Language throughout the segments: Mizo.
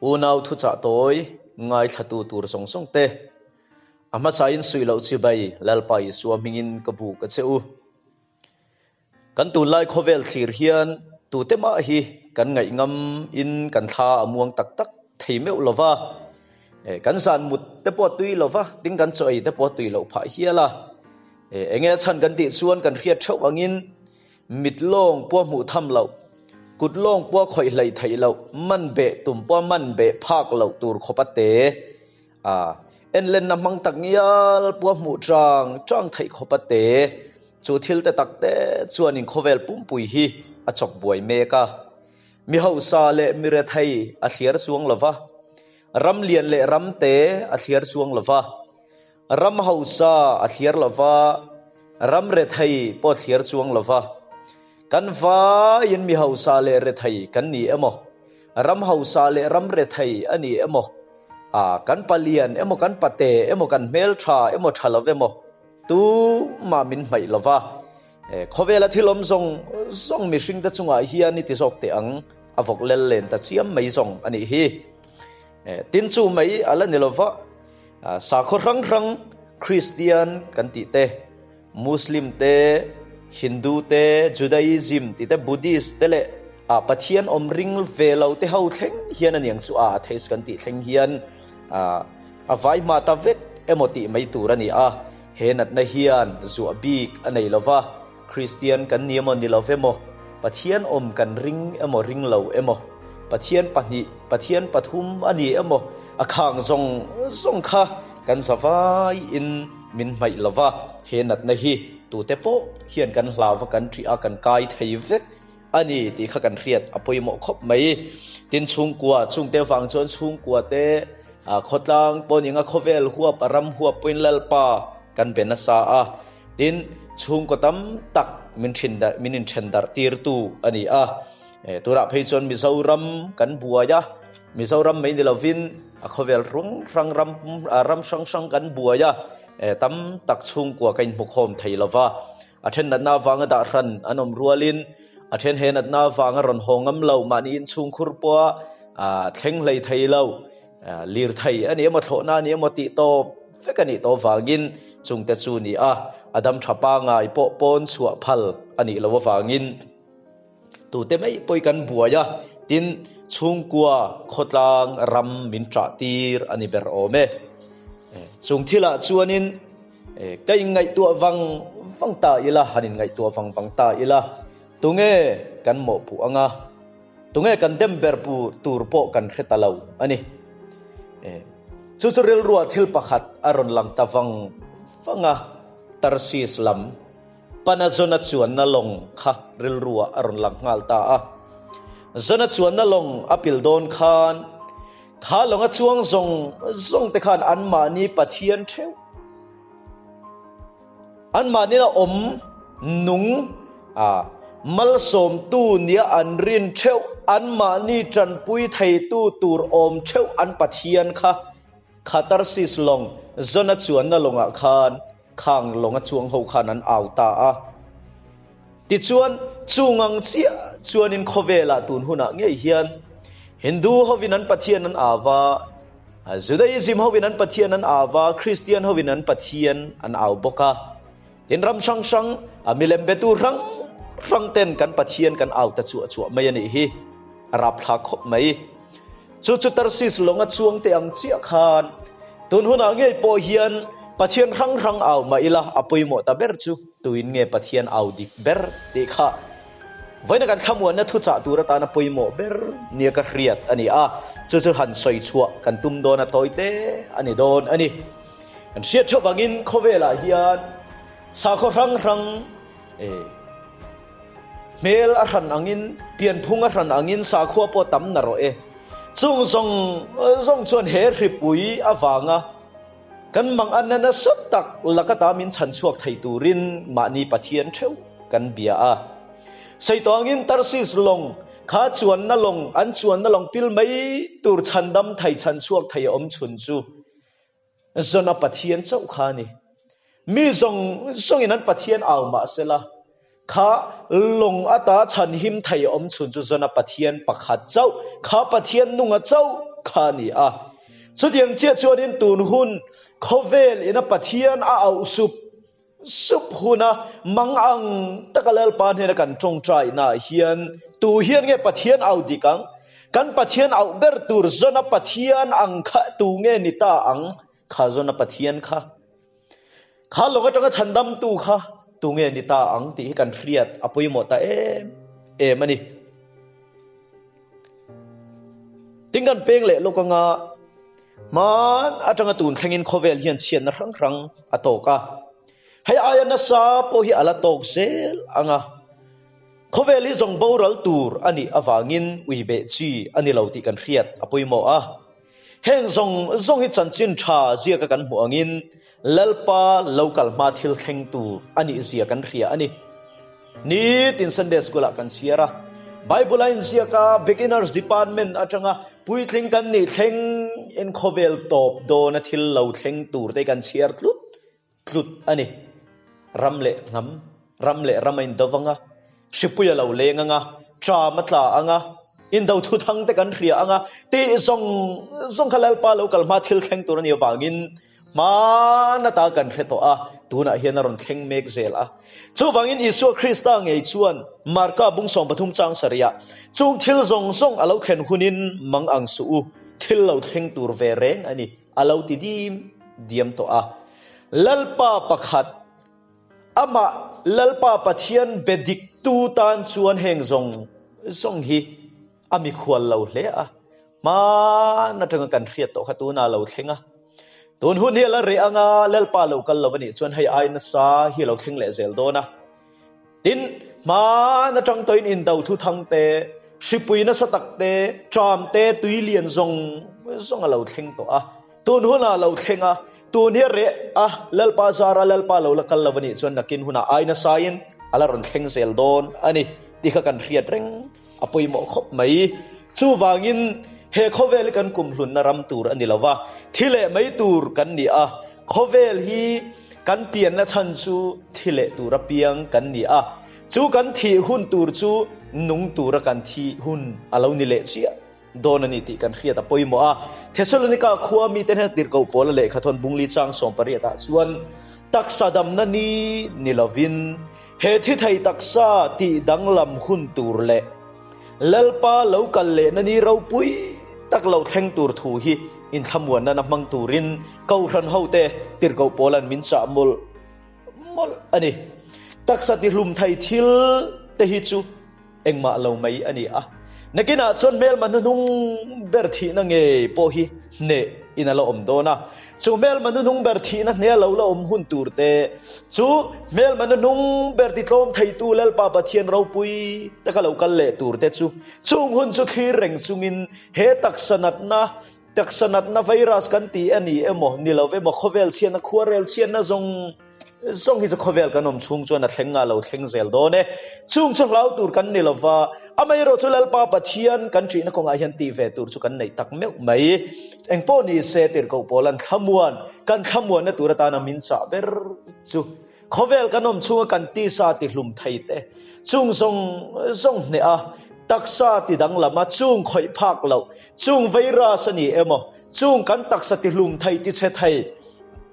Unau thuchah tawi ngaithlatu tur zawng zawng te, a hmasain suih loh chibai Lalpa Isua hmingin ka buk a che u. Kan tunlai khawvel thlir hian tute mah hi kan ngaih ngam in kan thla a muang tak tak thei meuh lo va, kan zan mut te pawh a tui lo va, tin kan chaw ei te pawh a tui loh phah hial a. Enge a chhan kan tih chuan kan hriat theuh angin mit lawng pawh hmuh tham loh, kut lawng pawh khawih hleih theih loh, man beh tum pawh man beh phak loh tur khawp a te. A enlenna hmang tak ngial pawh a hmuh chang chang theih khawp a te. Chu thil te tak te chuan in khawvel pumpui hi a chawk buai mek a. Mi hausa leh mi rethei a thliar chuang lo va, ram lian leh ram te a thliar chuang lo va, ram hausa a thliar lo va, ram rethei pawh a thliar chuang lo va. Kan vaiin mi hausa leh rethei kan ni emaw, ram hausa leh ram rethei a ni emaw, a kan palian emaw kan pate emaw kan hmeltha emaw tha lo emaw tumah min hmaih lo va. Khawvela thil awm zawng zawng mihringte chungah hian i ti zawk teh ang, a vawk lel len ta chiam mai zawng a nih hi. Tin chu mai a la ni lo va, sakhaw hrang hrang Kristian kan tih te, Muslim te, Hindu te, Judaism tih te, Buddhist te leh ah Pathian awm ring ve lo te ho thleng hian a niang chu a atheist kan tih thleng hian ah a vai hma ta vek emaw tih mai tur a ni a. He natna hian zuah bik a nei lo va, Kristian kan ni emaw ni lo emaw, Pathian awm kan ring emaw ring lo emaw, Pathian pahnih, Pathian pathum a ni emaw a khang zawng zawng kha kan za vaiin Min hmaih lo va, he natna hi tute pawh hian kan hlau va, kan ṭih a, kan kai thei vek a ni tih kha kan hriat a pawimawh khawp mai. Tin, chhungkua, chungte vang chuan chhungkua te khawtlang pawh ni anga khawvel huap, a ram huap pawhin Lalpa kan be nasa a. Tin, chhungkaw tam tak min ṭhin darh, min inṭhen darh tirtu a ni a. Tunah phei chuan Mizoram kan buai a. Mizoram mai ni lovin a khawvel hrang hrang ram ram hrang hrang kan buai a, tam tak chhungkua ka inhmukhawm thei lo va. A then natna avanga dah hran an awm rualin a then he natna avanga rawn haw ngam lo mahni inchhungkhur pawha thleng hlei thei lo, lir thei a ni emaw thlawhna a ni emaw tih tawp vek a nih tawh avangin chungte chu ni a, a dam tha pangai pawh pawn chhuah phal a nih loh avangin. Tute mai pawh i kan buai a, tin, chhungkua khawtlang ram min ṭah tir a ni ber awm e. Chung thilah chuanin ka inngaihtuah vang vang ta ila, han inngaihtuah vang vang ta ila, tunge kan mawhpuh anga, tunge kan dem ber tur pawh kan hre ta lo a ni. Chu chu rilruah thil pakhat a rawn lang ta vang vang a, Tarsis lam. Pana Zona chuanna lawng kha rilruah a rawn lang nghal ta a. Zona chuanna lawng a pil dawn khan, kha lawnga chuang zawng zawng te khan anmahni Pathian theuh, anmahnina awm nung a, malsawmtu nia an rin theuh, anmahni tanpui theitu tur awm theuh an Pathian kha, kha Tarsis lawng Zona chuanna lawngah khan Khang lawnga chuang ho khan an au ta a. Tichuan, chung ang chiah chuanin khawvelah tun hunah ngei hian Hindu hovin an Pathian an au va, Judaism hovin an Pathian an au va, Kristian hovin an Pathian an au bawk a. Tin, ram hrang hrang a milem betu hrang hrang ten kan Pathian kan au ta chuah chuah mai a nih hi. A rapthlak khawp mai. Chu chu Tarsis lawnga chuang te ang chiah khan tun hunah ngei pawh hian Pathian hrang hrang au mah ila a pawimawh ta ber chu tuin nge Pathian au dik ber tih kha vawiina kan thlamuanna thuchah tur atana pawimawh ber nia ka hriat a ni a, chu chu han sawi chhuah kan tum dawn a tawi te a ni dawn a ni. Kan hriat theuh vangin khawvelah hian sakhaw hrang hrang Hmel a hran angin, pianphung a hran angin sakhua pawh tam na rawh e. Chung zawng zawng chuan he hripui avanga kan manganna nasa tak laka ta min chhan chhuak thei turin mahni Pathian theuh kan bia a. Sei tawh angin Tarsis lawng kha chuanna lawng, an chuanna lawng pil mai tur chhandam thei chhan chhuak thei a awm chhun chu Zona Pathian chauh kha a ni. Mi zawng zawngin an Pathian au mah sela, kha lawng ata chhanhim thei awm chhun chu Zona Pathian pakhat chauh, kha Pathian nunga chauh kha a ni a. Chutiang chiah chuanin tun hun khawvel ina Pathian a auh sup sup huna mang ang taka Lalpa hnena kan tawngtainaah hian tu hian nge Pathian auh dik ang? Kan Pathian auh ber tur zawna Pathian ang kha tu nge ni ta ang? Kha zawna Pathian kha. Kha lawng atanga chhandamtu kha tu nge ni ta ang tih hi kan hriat a pawimawh ta em em a ni. Tin kan peng leh lawk anga hman atanga tun thlengin khawvel hian chhiatna hrang hrang a tawk a. Hei aia nasa pawh hi a la tawk zel anga khawvel hi zawng boral tur a nih avangin ui beh chi a ni lo tih kan hriat a pawimawh a. Heng zawng zawng hi chanchin tha ziaka kan hmuh angin Lalpa lo kal hma thil thleng tur a nih zia kan hria a ni. Nitin Sunday School ah kan chhiar a, Bible a inziak a, Beginners Department atanga puitling kan nih thleng in khawvel tawp dawna thil lo thleng tur te kan chhiar tlut tlut a ni. Ram leh hnam, ram leh ram a indo vang a, hripui a lo leng ang a, ṭam a tla ang a, indo thuthang te kan hria ang a, tih zawng zawng kha Lalpa lo kal hma thil thleng tur a nih avangin hmana ta kan hre tawh a, tunah hian a rawn thleng mek zel a. Chuvangin Isua Krista ngei chuan Marka bung 13 chang sarihah, Chung thil zawng zawng a lo thlen hunin mang ang suh u, thil lo thleng tur ve reng a ni. A lo ti dim diam tawh a. Lalpa pakhat, amah Lalpa Pathian be diktu tan chuan heng zawng zawng hi a mikhual lo hle a. Hman atanga kan hriat tawh kha tunah a lo thleng a. Tun hun hi a la reh anga Lalpa lo kal lo a nih chuan hei ai nasa hi a lo thleng leh zel dawn a. Tin, hman atang tawhin indo thuthang te, hripui nasa tak te, ṭam te, tui lian zawng zawng a lo thleng tawh a. Tun hunah a lo thleng a, tun hi a reh a, Lalpa zara Lalpa lo la kal lo a nih chuan nakin hunah ai nasain a la rawn thleng zel dawn a ni tih kha kan hriat reng a pawimawh khawp mai. Chuvangin he khawvel hi kan kumhlunna ram tur a ni lo va, thi leh mai tur kan ni a, khawvel hi kan pianna chhan chu thi leh tura piang kan ni a, chu kan thih hun tur chu nung tura kan thih hun a lo ni leh chiah dawn a ni tih kan hriat a pawimawh a. Thesalonika khua mite hnena tirhkoh Paula lehkha thawn bungli chang 18 ah chuan taksa damna ni ni lovin He thi thei taksa tih danglam hun tur leh Lalpa lo kal lehna ni ropui tak lo thleng tur thu hi inthlamuanna na hmang turin Kohhran hote tirhkoh Paula'n min chah mawlh mawlh a ni. Taksa tihlum thei thil te hi chu Engmah lo mai a ni a. Nakinah chuan hmelma hnuhnung ber thihna ngei pawh hi hneh in a la awm dawn a. Chu hmelma hnuhnung ber thihna hneh a lo la awm hun tur te chu hmelma hnuhnung ber titlawm theitu Lalpa Pathian ropui taka lo kal leh tur te chu chung hun chu thlir reng chungin he taksa natna, taksa natna virus kan ti a ni emaw ni lo emaw khawvel chhiatna, khuarel chhiatna zawng Zawng hi chu khawvel kan awm chhung chuan a thleng a lo thleng zel dawn e. Chung chu hlau tur kan ni lova, amaherawh chu Lalpa Pathian kan ṭihna kawngah hian tih ve tur chu kan neih tak meuh mai. Engpawh ni se tirhkoh pawl an thlamuan, kan thlamuanna tur atana min chah ber chu khawvel kan awm chhunga kan tisa tihlum thei te, chung zawng zawng hneh a, taksa tidanglam a, chung khawih phak loh, chung virus a ni emaw, chung kan taksa tihlum thei tichhe thei,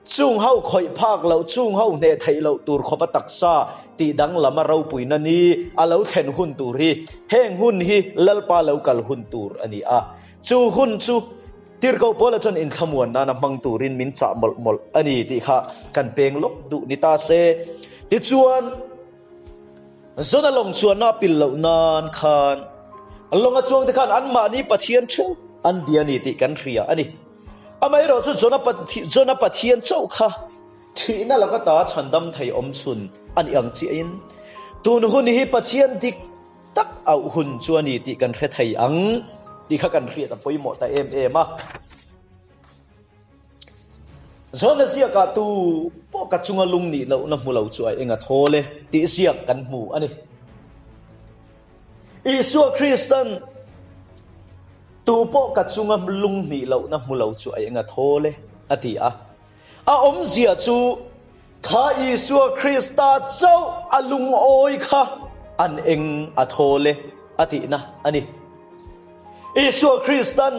Chung ho khawih phak loh, chung ho hneh theih loh tur khawpa taksa tih danglam a ropuina ni a lo thlen hun tur hi heng hun hi Lalpa lo kal hun tur a ni a. Chu hun chu Tirhkoh Paula chuan inthlamuan nana hmang turin min chah mawlh mawlh a ni tih kha kan peng lawk duh ni ta se. Tichuan, Zona lawng chuanna a pil loh nan khan lawnga chuangte khan anmahni Pathian theuh an bia a ni tih kan hria a ni. Amaherawh chu Jona Pathian chauh kha thihna laka ta chhandam thei awm chhun a ni ang chiahin tun hun hi Pathian dik tak auh hun chu a ni tih kan hre thei ang tih kha kan hriat a pawimawh ta em em a. Jona ziakah tu pawh ka chunga lung nih lohna hmu lo chu a eng a thawl e tih ziak kan hmu a ni. Isua Kristan Tu pawh ka chunga lung hnih lohna hmu lo chu a eng a thawl e, a ti a. A awmzia chu kha Isua Krista chauh a lungawi kha an eng a thawl e, a tihna a ni. Isua Kristan.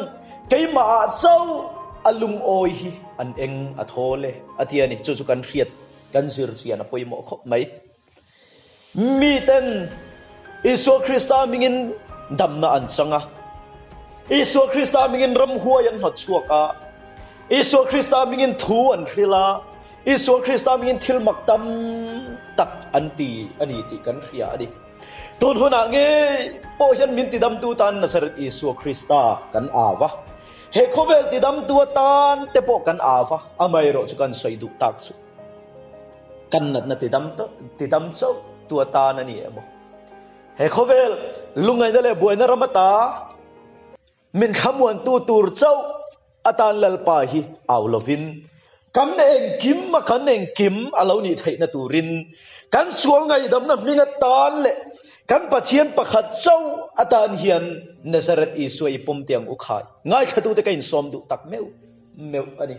Keimahah chauh a lungawi hi an eng a thawl e, a ti a ni. Chu chu kan hriat, kan zir chian a pawimawh khawp mai. Miten Isua Krista hmingin damna an chang a, Isua Krista hmingin ramhuai an hnawt chhuak a, Isua Krista hmingin thu an hril a, Isua Krista hmingin thil mak tam tak an ti a ni tih kan hria a ni. Tun hunah ngei pawh hian min tidamtu tan Nazareth Isua Krista kan au a, he khawvel tidamtu atan te pawh kan au a, amaherawh chu kan sawi duh tak chu kan natna tidam tidam chauh tu atan a ni emaw? He khawvel lungngaihna leh buaina ram ata Min thlamuantu tur chauh atan Lalpa hi au lovin, kan engkim a kan engkim a lo nih theihna turin kan sual ngaihdamna hming atan leh kan Pathian pakhat chauh atan hian Nazareth Isua i pawm tiang u khai ngaithlatute ka insawm duh tak meuh meuh a ni.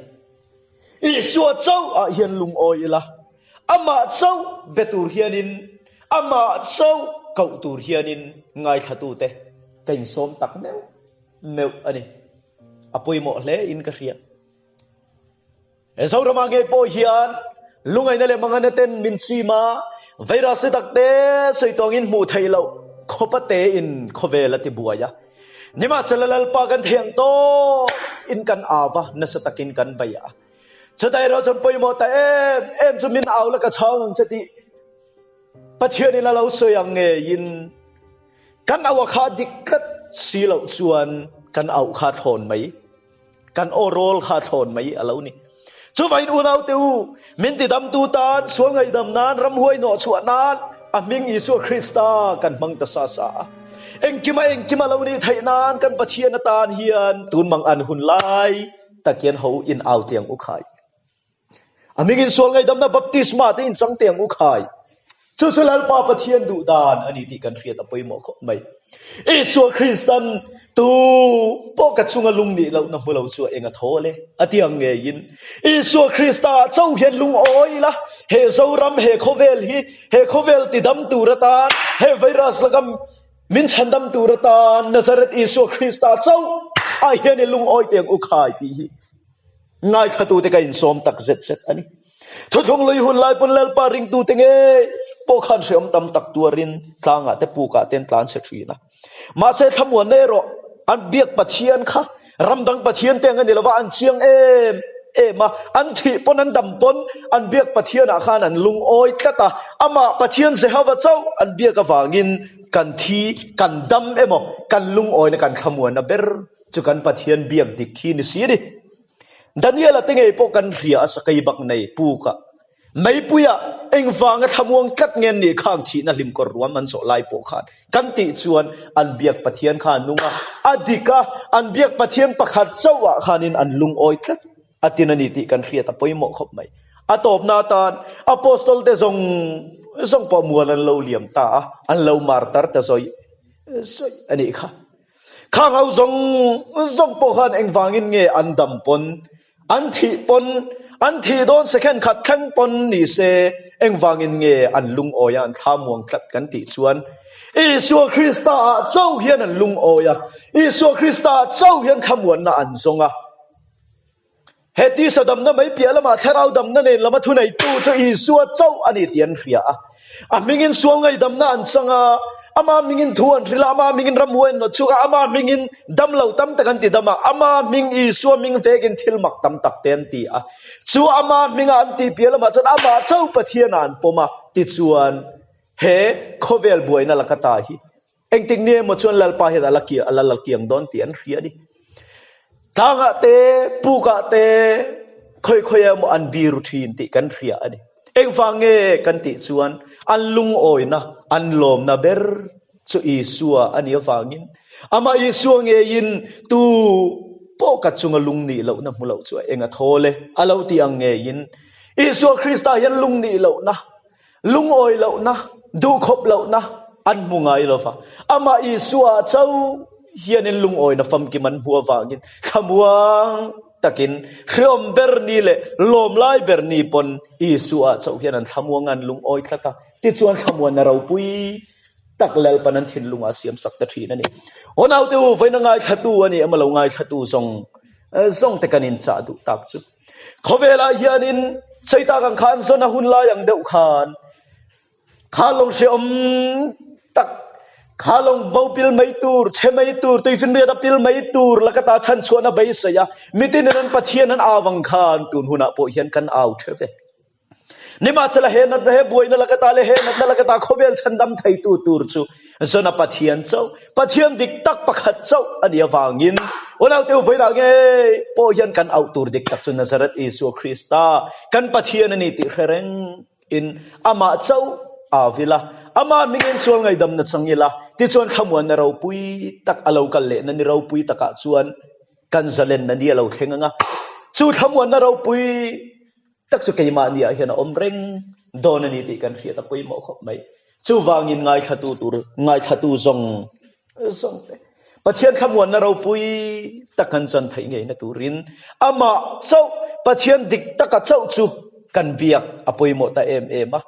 Isua chauh ah hian lungawi ila, amah chauh be tur hianin, amah chauh koh tur hianin ngaithlatute ka insawm tak meuh meuh a ni. A pawimawh hle in ka hria. He Zoramah ngei pawh hian lungaihna leh mangana ten min chim a, virus te tak te sawi tawngin hmuh theih loh khawpa tein khawvel a ti buai a. Nimahsela Lalpa kan thei ang tawk in kan au va, nasa takin kan bei a. Chutah erawh chuan pawimawh ta em em chu min au la ka chhang ang che tih Pathianin a lo sawi ang ngeiin kan au a kha dik tlat si loh chuan kan auh kha thlawn mai. Kan aw rawl kha thlawn mai a lo ni. Chuvain unaute u, min tidamtu tan, sual ngaihdam nan, ramhuai hnawhchhuah nan a hming Isua Krista kan hmang ta sa sa a. Engkima engkim a lo nih theih nan kan Pathian atan hian tun mang an hun lai takin ho in au tiang u khai. A hmingin sual ngaihdamna baptisma te in chang tiang u khai. Chu chu Lalpa Pathian duh dan a ni tih kan hriat a pawimawh khawp mai. Isua Kristan tu pawh ka chunga lung nih lohna hmu lo chu a eng a thawl e a ti ang ngeiin Isua Krista ah chauh hian lungawi ila he Zoram he khawvel hi he khawvel tidam tur atan he virus laka min chhandam tur atan Nazareth Isua Krista chauh ah hian i lungawi tiang u khai tih hi Ngaithlatute ka insawm tak zet zet a ni. Thuthlung lui hun lai pawn Lalpa ringtute ngei pawh khan hreawm tam tak tuarin tlangah te pukah te an tlan chhe thin a. Mahse thlamuanna erawh an biak Pathian kha ramdang Pathian te ang a ni lova an chiang em em a, an thih pawn an dam pawn an biak Pathianah khan an lungawi tlat a, amah Pathian Jehova chauh an biak avangin kan thi kan dam emaw kan lungawina kan thlamuanna ber Chu kan Pathian biak dik khi ni si a ni. Daniela te ngei pawh kan hria a sakei bak nei puk a, meipuia engvanga thlamuang tlat nge an nih khang thihna hlim kawr ruam an zawh lai pawh khan kan tih chuan an biak Pathian kha a nung a, a dik a, an biak Pathian pakhat chauh ah khanin an lungawi tlat a tin a ni tih kan hriat a pawimawh khawp mai. A tawpna atan Apostol te zawng zawng pawh mual an lo liam ta a, an lo martar ta zawih zawih a nih kha. Khang ho zawng zawng pawh khan engvangin nge an dam pawn, an thih pawn, an thih dawn second khat thleng pawn ni se engvangin nge an lungawi a, an thla muang tlat kan tih chuan Isua Krista ah chauh hian an lungawi a, Isua Krista ah chauh hian thlamuanna an zawng a. He tisa damna mai piah lamah thlarau damna nen lama thuneitu chu Isua chauh a ni tih an hria a. A hmingin sual ngaihdamna an chang a, ama hmingin thu an hrilh a, ama hmingin ramhuai an nawt chhuak a, ama hmingin damlo tam tak an ti dam a, ama hming Isua hming vekin thil mak tam tak te an ti a. Chu ama hminga an tih piah lamah chuan amah chauh Pathianah an pawm a, tichuan he khawvel buaina laka ta hi Engtik ni emaw chuan Lalpa hian a la a la la kiang dawn tih an hria a ni. Tlangah te, pukah te, khawi khawi emaw an biru thin tih kan hria a ni. Engvang nge kan tih chuan an lungawina, an lawmna ber chu Isua a nih avangin amah Isua ngeiin tu pawh ka chunga lung nih lohna hmu loh chu a eng a thawl e a lo tih ang ngeiin Isua Krista hian lung nih lohna Lungawi lohna, duhkhawp lohna an hmu ngai lo va. Amah Isua chauh hianin lungawina famkim an hmu avangin thlamuang takin hreawm ber ni leh lawmlai ber ni pawn Isua chauh hian an thlamuang a, an lungawi tlat a. Tichuan thlamuanna ropui. tak Lalpan an thinlungah a siam sak ta thin a ni. Aw naute u, vawiin a ngaithlatu a ni emaw lo ngaithlatu zawng zawng te kan inchah duh tak chu. Khawvelah hianin sawi tak ang khan zawn a hun lai ang deuh khan kha lawng hrehawm tak, kha lawng bo pil mai tur, chhe mai tur, tuifinriat a pil mai tur laka ta chhanchhuahna beisei a, mitinin an Pathian an au ang khan tun hunah pawh hian kan au theuh ve. Nimahsela he natna he buaina laka ta leh he natna laka ta khawvel chhandam theitu tur chu Zona Pathian chauh, Pathian dik tak pakhat chauh a nih avangin unaute u vawiinah ngei pawh hian kan auh tur dik tak chu Nazareth Isua Krista kan Pathian a ni tih hre reng in amah chauh au ila, amah hmingin sual ngaidamna chang ila, tichuan thlamuanna ropui tak a lo kal lehna ni ropui takah chuan kan zalenna ni a lo thleng ang a, chu thlamuanna ropui tak chu keimahni ah hian a awm reng dawn a ni tih kan hriat a pawimawh khawp mai. Chuvangin ngaithlatu tur, ngaithlatu zawng zawng te Pathian thlamuanna ropui tak kan chan theih ngeina turin amah chauh Pathian dik taka chauh chu kan biak a pawimawh ta em em a.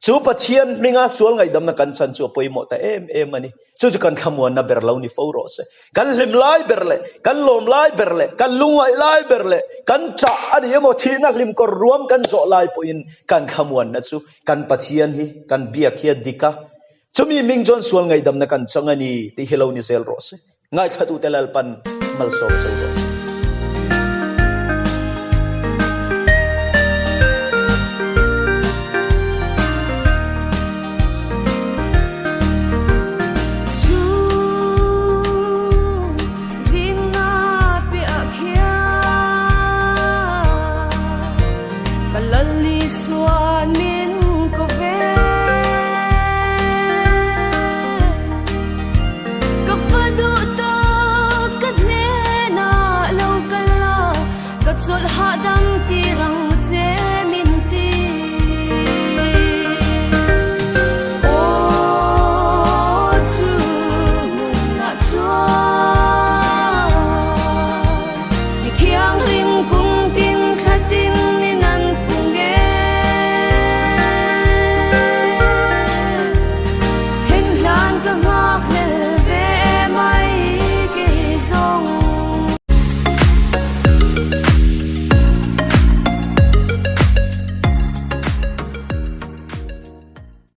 Chu Pathian hminga sual ngaihdamna kan chan chu a pawimawh ta em em a ni. Chu chu kan thlamuanna ber lo ni fo rawh se. Kan hlim lai ber leh, kan lawm lai ber leh, kan lungngaih lai ber leh, kan chah a ni emaw thihna hlim kawr ruam kan zawh lai pawhin kan thlamuanna chu kan Pathian hi kan biak hi a dik a. Chumi hming chuan sual ngaihdamna kan chang a ni tih hi lo ni zel rawh se. Ngaithlatute Lalpan malsawm cheu rawh se. Ka chawlh hahdam tir ang.